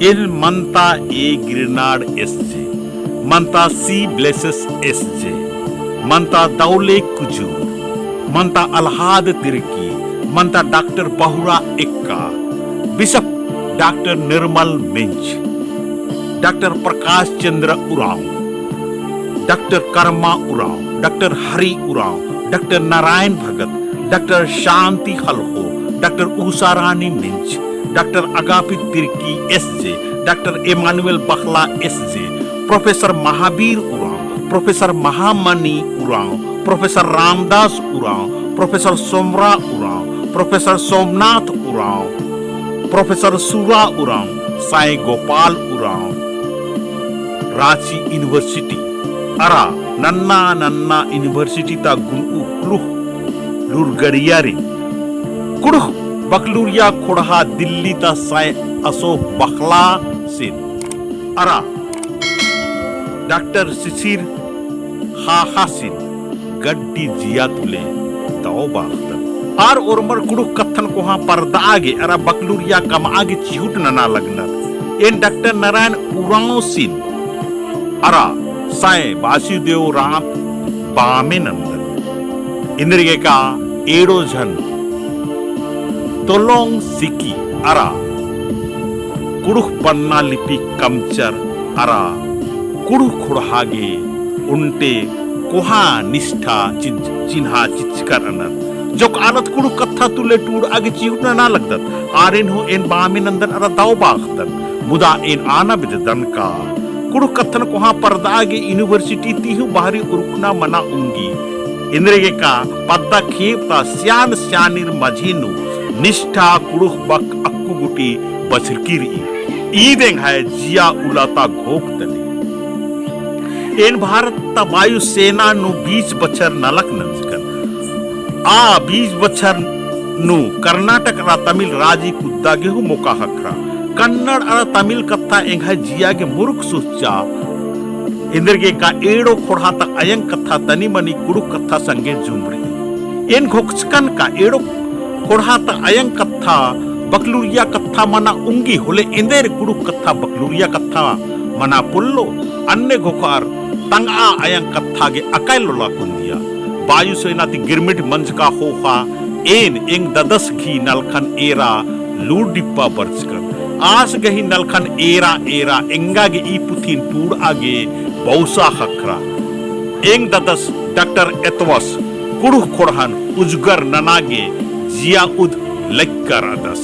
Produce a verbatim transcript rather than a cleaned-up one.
एन मन्ता A Grenard S J, मन्ता C Blesses S J, मन्ता दौले कुजूर, मन्ता अल्हाद तिर्की, मन्ता doctor Bahura Ekka, bishop doctor Nirmal Minj, doctor Prakash Chandra Oraon, doctor Karma Oraon, doctor Hari Oraon, doctor Narayan Bhagat, doctor Shanti खलखो, doctor Usha Rani Minj, doctor Agapit Tirkey S J, doctor Emmanuel Bakhla S J, professor Mahavir Oraon, professor Mahamani Oraon, professor Ramdas Oraon, professor Somra Oraon, professor Somnath Oraon, प्रोफेसर सुरा उराँव, साई गोपाल उराँव, राँची यूनिवर्सिटी अरा नन्ना नन्ना यूनिवर्सिटी ता गुनऊ कुँड़ुख़ लूरगड़ियारिन, कुँड़ुख़ बकलूरिया ख़ोंड़हा दिल्ली ता साई अशोक बखलासिन अरा डॉक्टर शिशिर ख़ाख़ासिन गड्डी जिया तुले दव बाख़दत। आर ओर्मर कुँड़ुख़ कत्थन कोहाँ परदआ गे अरा बकलूरिया कमआ गे चिहुट नना लगनर। एन डॉक्टर नारायण उराँवसिन अरा साई बासुदेव राम बामे नन्दन। इन्द्रिगेका एंड़ो झन तोलोंग सिकी अरा कुँड़ुख़ पन्ना लिपि कमचर अरा कुँड़ुख़ ख़ोंड़हा गे ओन्टे कोहाँ निष्ठा चिज-, चिन्हा चिच्चकर रअनर। जोक आलत कुँड़ुख़ कत्था तुले टूड़आ गे चिहुट नना लगदत। आरिन हूँ एन बामे नन्दन अरा दव बाख़दन। मुदा एन आना बेद्ददन का कुँड़ुख़ कत्थन कोहाँ परदआ गे यूनिवर्सिटी ती हूँ बहरी उरखना मना ओंगी। इन्द्रिगेका पद्दा खेप ता स्यान स्यानीर मझी नू निष्ठा कुँड़ुख़ बक अक्कु गूटी बछरकी रई। ईद एंग्है जिया उल्ला ता घोख तली। एन भारत ता वायुसेना नू बीस बछर नलख नंजकन। आ बीस बछर नू कर्नाटक अरा तमिल राजी कुद्दा गे हूँ मोका ख़क्खरा। कन्नड़ अरा तमिल कत्था एंग्है जिया गे मुरुख सुच्चा। इन्द्रिगेका एंड़ो ख़ोंड़हा ता अयंग कत्था तनी मनी कुँड़ुख़ कत्था संगे जुमरी। एन घोखचकन का एंड़ो ख़ोंड़हा ता अयंग कत्था बकलूरिया कत्था मना ओंगी होले एन्देर कुँड़ुख़ कत्था बकलूरिया कत्था मना पोल्लो। अन्ने घोखर तंगआ अयंग कत्था गे अकय लोला कुन्दिया। वायुसेना ती गिरमिट मंजका ख़ोख़ा एन एंग ददस गही नलखन एरा लूर डिप्पा बरचकन। आस गही नलखन एरा एरा एंगा गे ई पुथिन टूड़आ गे बौसा ख़क्खरा। एंग ददस डॉक्टर एतवस कुँड़ुख़ ख़ोंड़हन उजगर नना गे जिया उद लक्कर अदस।